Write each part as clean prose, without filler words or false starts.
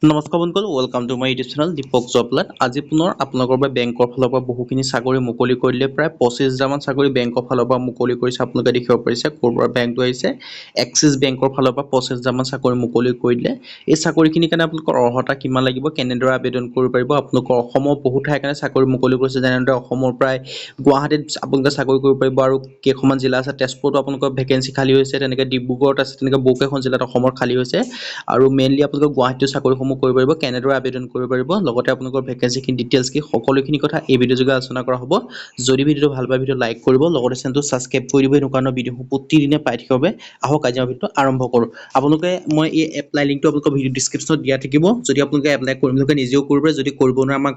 নমস্কাৰ বন্ধুসকল, welcome to my YouTube channel Dipak জবলাত। আজি পুনৰ আপোনালোকৰ বাবে বেংকৰ ফালৰ পৰা বহুখিনি চাকৰি মুকলি কৰি দিলে। প্ৰায় 25 হাজাৰমান চাকৰি বেংকৰ ফালৰ পৰা মুকলি কৰিছে। আপোনালোকে দেখিব পাৰিছে ক'ৰ পৰা বেংকটো আহিছে। এক্সিছ বেংকৰ ফালৰ পৰা 25 হাজাৰমান চাকৰি মুকলি কৰি দিলে। এই চাকৰিখিনিৰ কাৰণে আপোনালোকৰ অৰ্হতা কিমান লাগিব, কেনেদৰে আবেদন কৰিব পাৰিব? আপোনালোকৰ অসমৰ বহু ঠাইৰ কাৰণে চাকৰি মুকলি কৰিছে। যেনেদৰে অসমৰ প্ৰায় গুৱাহাটীত আপোনালোকে চাকৰি কৰিব পাৰিব আৰু কেইখনমান জিলা আছে। তেজপুৰতো আপোনালোকৰ ভেকেঞ্চি খালী হৈছে, তেনেকৈ ডিব্ৰুগড়ত আছে, তেনেকৈ বহুকেইখন জিলাত অসমৰ খালী হৈছে আৰু মেইনলি আপোনালোকে গুৱাহাটীতো চাকৰিসমূহ কৰিব পাৰিব। কেনেদৰে আবেদন কৰিব পাৰিব, লগতে আপোনালোকৰ ভেকেঞ্চিখিনি ডিটেইলছ কি, সকলোখিনি কথা এই ভিডিঅ' যোগে আলোচনা কৰা হ'ব। যদি ভিডিঅ'টো ভাল পায়, ভিডিঅ' লাইক কৰিব, লগতে চেনেলটো ছাবস্ক্ৰাইব কৰি দিব এনেকুৱা ধৰণৰ ভিডিঅ'সমূহ প্ৰতিদিনে পাই থাকিবৰ বাবে। আহক, আজি আমাৰ ভিডিঅ'টো আৰম্ভ কৰোঁ। আপোনালোকে মই এই এপ্লাই লিংকটো আপোনালোকৰ ভিডিঅ' ডিছক্ৰিপশ্যনত দিয়া থাকিব। যদি আপোনালোকে এপ্লাই কৰিম বুলি কয়, নিজেও কৰিব পাৰে। যদি কৰিব নোৱাৰে, আমাক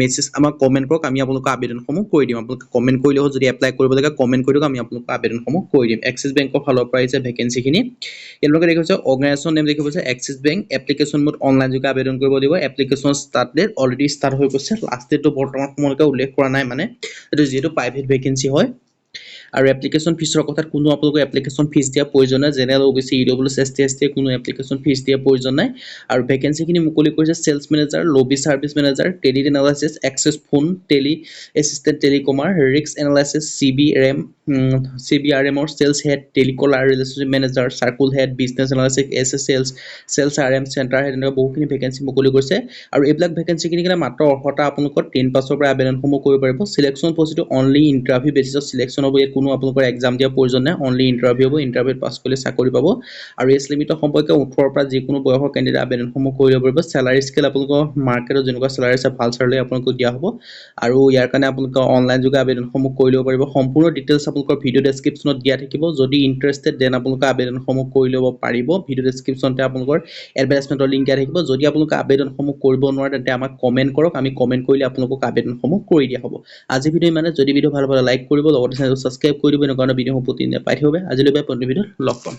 মেছেজ, আমাক কমেণ্ট কৰক, আমি আপোনালোকৰ আবেদনসমূহ কৰি দিম। আপোনালোকে কমেণ্ট কৰিলে হ'ল। যদি এপ্লাই কৰিব লাগে, কমেণ্ট কৰি দিয়ক, আমি আপোনালোকৰ আবেদনসমূহ কৰি দিম। এক্সিছ বেংকৰ ফালৰ পৰা আহিছে ভেকেঞ্চিখিনি। তেওঁলোকে দেখিছে, অৰ্গেনাইজেশ্যন নেম দেখিব পাইছে axis bank. Application mode online যোগে আবেদন কৰিব লাগিব। Application start date already start হৈ গৈছে। লাষ্ট ডেটটো বৰ্তমান সময়লৈকে উল্লেখ কৰা নাই, মানে এইটো যিহেতু প্ৰাইভেট ভেকেঞ্চি হয়। আৰু এপ্লিকেশ্যন ফিজৰ কথাত কোনো আপোনালোকৰ এপ্লিকেশ্যন ফিজ দিয়াৰ প্ৰয়োজন নাই। General, O' B C, E W S, S T, S T কোনো এপ্লিকেশ্যন ফিজ দিয়াৰ প্ৰয়োজন নাই। আৰু ভেকেঞ্চিখিনি মুকলি কৰিছে sales manager, lobby service manager, credit analysis, access phone, tele assistant, telecaller, risk analysis, CBRM, CBRMৰ sales head, telecaller, relationship manager, circle head, business analysis, SS sales, sales RM, center head, এনেকুৱা বহুখিনি vacancy মুকলি কৰিছে। আৰু এইবিলাক ভেকেঞ্চিখিনি কাৰণে মাত্ৰ অৰ্হতা আপোনালোকৰ 10 পাছৰ পৰা আবেদনসমূহ কৰিব পাৰিব। চিলেকশ্যন প্ৰচিডিউৰ অনলি ইণ্টাৰভিউ বেচিছত চিলেকশ্যন হ'ব। ইয়াত কোনো আপোনালোকৰ এক্সাম দিয়াৰ প্ৰয়োজন নাই, অনলি ইণ্টাৰভিউ হ'ব। ইণ্টাৰভিউত পাছ কৰিলে চাকৰি পাব। আৰু এজ লিমিটৰ সম্পৰ্কে 18ৰ পৰা যিকোনো বয়সৰ কেণ্ডিডেট আবেদনসমূহ কৰি ল'ব পাৰিব। চেলাৰী স্কেল আপোনালোকৰ মাৰ্কেটত যেনেকুৱা চেলাৰী আছে, ভাল চেলাৰী আপোনালোকক দিয়া হ'ব। আৰু ইয়াৰ কাৰণে আপোনালোকে অনলাইন যোগে আবেদনসমূহ কৰি ল'ব পাৰিব। সম্পূৰ্ণ ডিটেইলছ আপোনালোকৰ ভিডিঅ' ডেছক্ৰিপশ্যনত দিয়া থাকিব। যদি ইণ্টাৰেষ্টেড, then আপোনালোকে আবেদনসমূহ কৰি ল'ব পাৰিব। ভিডিঅ' ডেছক্ৰিপশ্যনতে আপোনালোকৰ এডভাৰটাইজমেণ্টৰ লিংক দিয়া থাকিব। যদি আপোনালোকে আবেদনসমূহ কৰিব নোৱাৰে, তেন্তে আমাক কমেণ্ট কৰক। আমি কমেণ্ট কৰিলে আপোনালোকক আবেদনসমূহ কৰি দিয়া হ'ব। আজি ভিডিঅ' ইমানে। যদি ভিডিঅ' ভাল পালে, লাইক কৰিব, লগতে চেনেলটো ছাবস্ক্ৰাইব কৰি দিব এনেকুৱা ধৰণৰ ভিডিঅ'সমূহ প্ৰতিদিনে পাই থাকিব। আজিলৈ বাই, পৰৱৰ্তী ভিডিঅ'ত লগ পাম।